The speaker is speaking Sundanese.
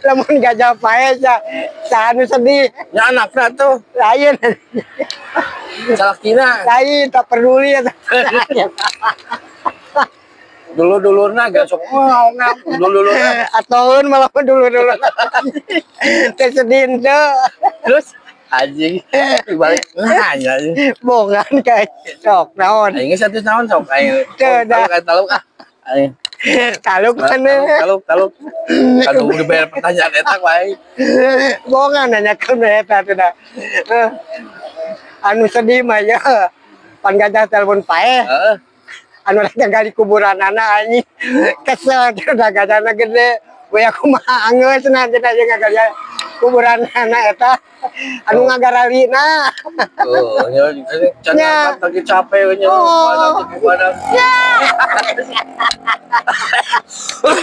Lamun gajah paeh saha nu sedih? Nya anakna tuh. Lain. Salakina. Lain, tak peduli ya. Dulu-dulurna gak sok ngau dulu-dulurna. Atuh malah dulu-dulu. Teh sedih henteu. Terus anjing dibalik nanya. Bongan kayak sok naon. Aing geus atuh naon sok aing. Teu, dah. Taluk, taluk ah. Aing. Taluk mana? Taluk, taluk. Aduh, udah bayar pertanyaan eta ku aing. Bongan nanya ke eta teh dah. Eh, anu sedih mah ya. Pan gajah telepon paeh. Anu rek gali kuburan anak anjing. Kesel udah gajahna gede. We aku mah angeus cenah cenah jeung ngagali kuburan anak eta. Anu ngagaralina. Tuh, nya can Nya. Lagi capek nya. Oh. Badan, badan.